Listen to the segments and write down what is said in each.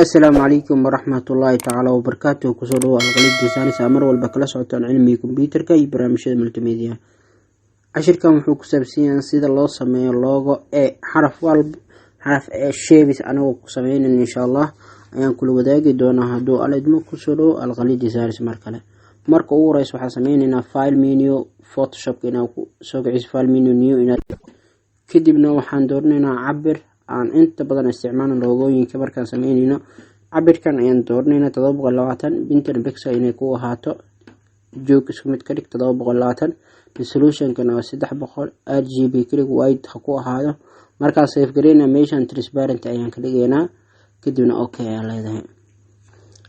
Asalaamu calaykum waraxmatullaahi tacaala wabarakaatuh. Kusoo dhawo Alqaliib Designs, mar walba kala socotaan cilmiga kombyuutarka iyo barnaamijyada multimedia. Cashirkan wuxuu ku saabsan yahay sida loo sameeyo logo ee xaraf walba, xaraf ee shapes, anagoo ku sameynan insha Allah ayaan kula wadaagi doonaa hadduu Alla idmo. Kusoo dhawo Alqaliib Designs mar kale. Marka ugu horeysa waxaan sameyneynaa file menu, Photoshopka inaa ku soo kiciso, file menu, new inaad, kadibna waxaan dooranaynaa cabir aan inta badan isticmaalno logooyinka markaan sameyneyno. Cabirkan ayaan dooranaynaa, 720 bintan pixel inay ku ahaato. Joog isku mid ka dhig, 720. Resolutionkana waa 300. RGB click, white ha ku ahaado. Markaa save gareyna, meeshan transparent ayaan ka dhigaynaa, kadibna okay ayaa leedahay.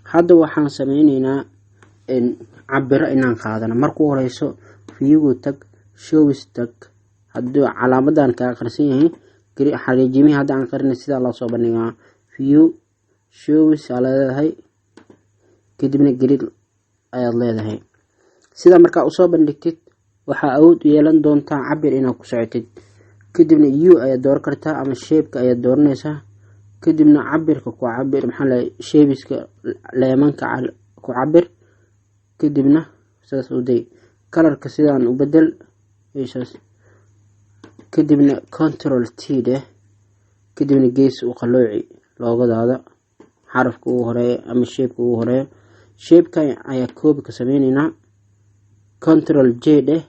Hadda waxaan sameyneynaa cabiro inaan qaadano. Markuu horeyso viewgu tag, shapes tag. Hadduu calaamadan kaa qarsan yahay, xariijimihii hadda aan qarinay, sidaa loo soo bandhigaa. View, shapes aa leedahay, kadibna grid ayaad leedahay. Sidaa markaa usoo bandhigtid, waxaa awood u yeelan doontaa cabir inaad ku socotid. Kadibna u ayaad dooran kartaa ama shapeka ayaad dooranaysaa, kadibna cabirka ku cabir, maxaa la shapeska leemanka ku cabir, kadibna saas u day. Colorka sidaan u bedel meeshaas, kadibna Control T dheh, kadibna gees u qalooci logodaada, xarafka ugu horeeya ama shapeka ugu horeeya. Shapeka ayaa copy ka sameyneynaa. Control J dheh,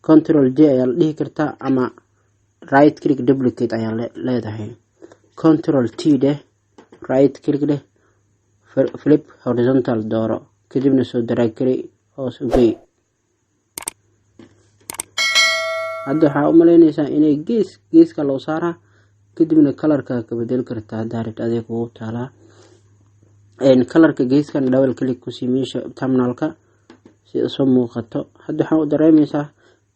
Control J ayaa la dhihi kartaa ama right click, duplicate ayaa leedahay. Control T dheh, right click dheh, flip horizontal dooro, kadibna soo drag gari, hoos ugey. Hadda waxaa u malaynaysaa inay gees geeska loo saaraa. Kadibna colorka ka bedeli kartaa haddaa rabta, adeeg kugu taalaa. Colorka geeskan double click kusii meesha terminalka si soo muuqato. Hadda waxaa u dareemeysaa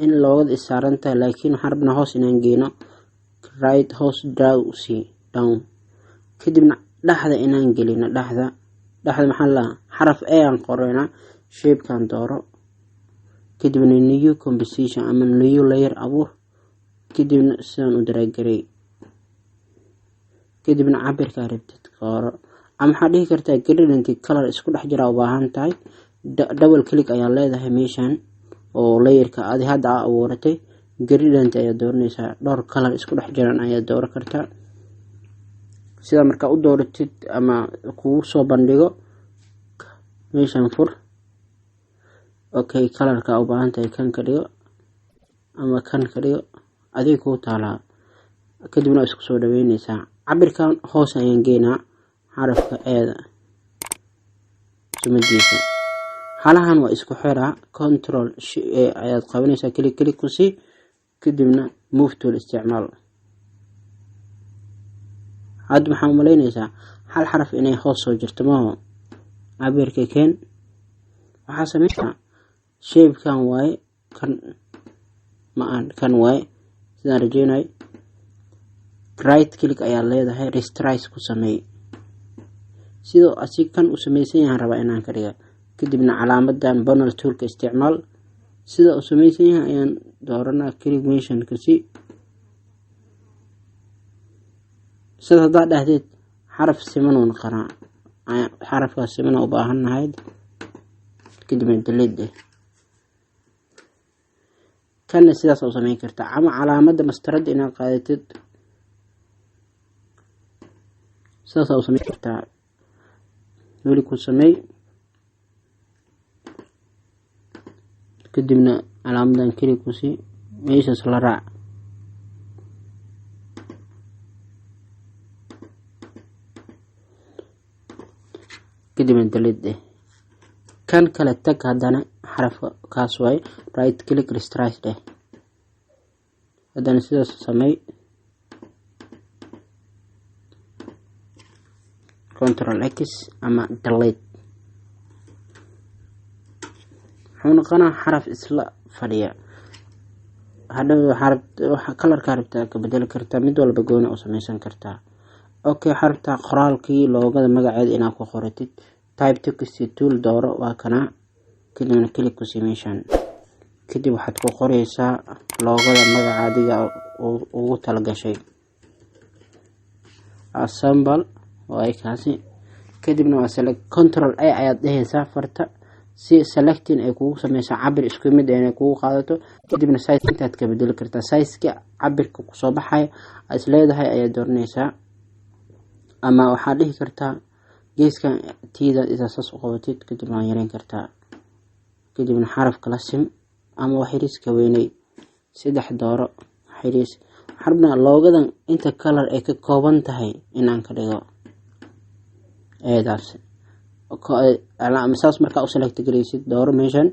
in logoda is saaran tahay, laakiin waxaan rabnaa hoos inaan geyno. Right, hoos draw sii, down, kadibna dhexda inaan gelino. Dhexda, dhexda maxaa la xaraf A aan qoreynaa. Shapekan dooro, kadibna new composition ama new layer abuur, kadibna sidaan u drag garay, kadibna cabirkaa rabtid qooro, ama waxaad dhihi kartaa gradient color isku dhex jira u baahan tahay. Double click ayaa leedahay meeshan oo layerka adi hadda aa abuuratay, gradient ayaa dooranaysaa. Dhowr color isku dhex jiran ayaa dooran kartaa. Sidaa markaa u dooratid ama kugu soo bandhigo, meeshan fur. Okay, colorka u baahan tahay kan ka dhigo ama kan ka dhigo, adig kuu taalaa. Kadibna isku soo dhaweyneysaa. Cabirkan hoos ayaan geynaa, xarafka eeda sumadiisa. Halahan waa isku xiraa. Control ayaad qabanaysaa, click click ku sii, kadibna move tool isticmaal. Hadda maxaa umaleyneysaa hal xaraf inay hoos soo jirto maho. Cabirka keen. Waxaa sameynaa shapekan waaye, kan ma aan kan waaye sidaan rajeynayo. Right click ayaa leedahay, rasterize ku sameey. Sidoo asig kan u sameysan yahan rabaa inaan ka dhiga. Kadibna calaamadan panel toolka isticmaal. Sida uu sameysan yahay ayaan dooranaa, click meeshan kasi. Sida haddaa dhahdeed xaraf siman uu noqonaa. Xarafkaas siman u baahan nahay, kadibna delete eh. Kanna sidaas u sameyn kartaa ama calaamada mastarada inaad qaadatid, sidaas u sameyn kartaa. Weli ku sameey, kadibna calaamadan click ku sii, meeshaas la raac. Kadibna delete eh. Kan kale tag, haddana xarafka kaas waaye, right click, rasterize dheh. Haddana sidaas sameey, Control X ama delete. Wuxuu noqonaa xaraf isla fadhiya. Hadhow colorkaa rabtaa ka bedeli kartaa, mid walba gooni u sameysan kartaa. Okay, waxaa rabtaa qoraalkii logoda magaceeda inaad ku qoratid. Type text tool dooro, waa kana, kadibna click ku sii meeshan. Kadib waxaad ku qoreysaa logoda magaca adiga ugu talagashay. Assemble Waay kaasi. Kadibna waa select, Control A ayaad dhehaysaa farta si selecting ay kugu sameyso, cabir isku mid inay kugu qaadato. Kadibna size intaad ka bedeli kartaa, sizeka cabirka kusoo baxaya is leedahay ayaad dooranaysaa, ama waxaad dhihi kartaa geeskan tiida idaa saas u qabatid, kadibna waa yareyn kartaa. Kadibna xarafka la sim ama wax yariis ka weyney. Saddex dooro xiriis. Waxaan rabnaa logodan inta color ay ka kooban tahay inaan ka dhigo eedaas. Saas markaa u select gareysid, dooro meeshan,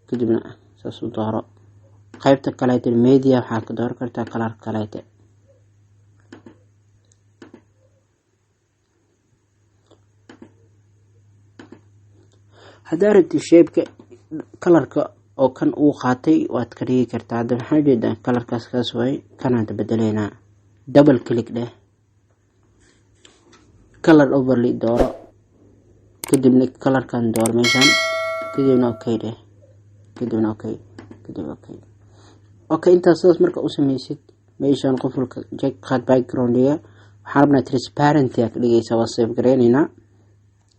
kadibna saas u dooro. Qaybta kaleete media waxaad ka dooran kartaa color kaleete. Haddaa rabtid shapeka colorka oo kan uu qaatay waad ka dhigi kartaa. Hadda maxaa ujeedaa? Colorkaas kaas waay, kanaanta bedeleynaa. Double click dheh, color overlay dooro, kadibna colorkan dooro meeshan, kadibna okay dheh, kadibna okay, kadib okay. Okay, intaas sidaas marka u sameysid, meeshan qofulka check qaad. Backgroundiga waxaan rabnaa transparent aa ka dhigaysa. Waa save gareyneynaa.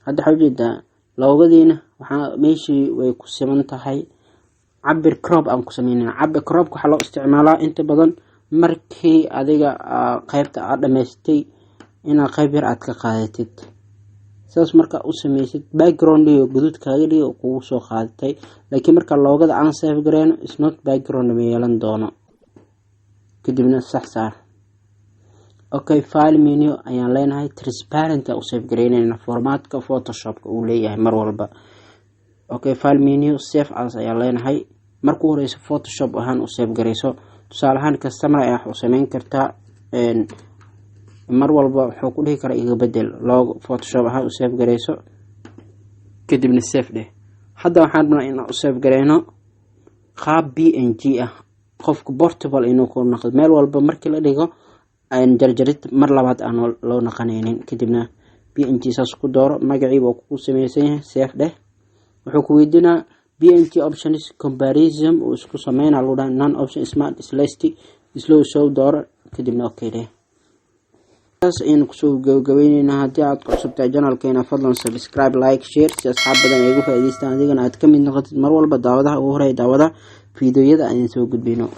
Hadda waxaa ujeedaa logodiina waxaa meeshii way ku siman tahay. Cabir crop aan ku sameynayna. Cabir cropka waxaa loo isticmaalaa inta badan markii adiga qeybta aad dhamaystay inaad qeyb yar aad ka qaadatid. Sidaas markaa u sameysid, backgroundiga guduud kaaga dhigi oo kugu soo qaadatay. Laakiin marka logoda aan save gareyno, is not background ma yeelan doono. Kadibna sax saar. Okay, file menu ayaan leenahay, transparent u save gareynayna, formatka Photoshopka uu leeyahay mar walba. Okay, file menu, save as ayaan leenahay. Markuu horeyso Photoshop ahaan u save gareyso. Tusaale ahaan customer ayaa wax u sameyn kartaa, mar walba wuxuu ku dhihi karaa iga bedel logo. Photoshop ahaan u save gareyso, kadibna save dheh. Hadda waxaan rabnaa inaan u save gareyno qaab PNG ah, qofka portable inuu ku noqdo, meel walba markii la dhigo jarjarid mar labaad aan loo naqanaynin. Kadibna PNG saas ku dooro, magacii waa kugu sameysan yahay, save dheh. Wuxuu ku weydiinaa PNG options comparison uu isku sameynaa lagu dhahay, none option, smart sliced, slow show dooro, kadibna okay dheh. Taas ayaynu kusoo gabagabeyneynaa. Haddii aad ku cusubtahay channelkeena, fadlan subscribe, like, share si asxaab badan ay ugu faa'iidaystaan, adigana aad ka mid noqotid mar walba daawadaha ugu horeeya daawada fiidiyoyada aan soo gudbino.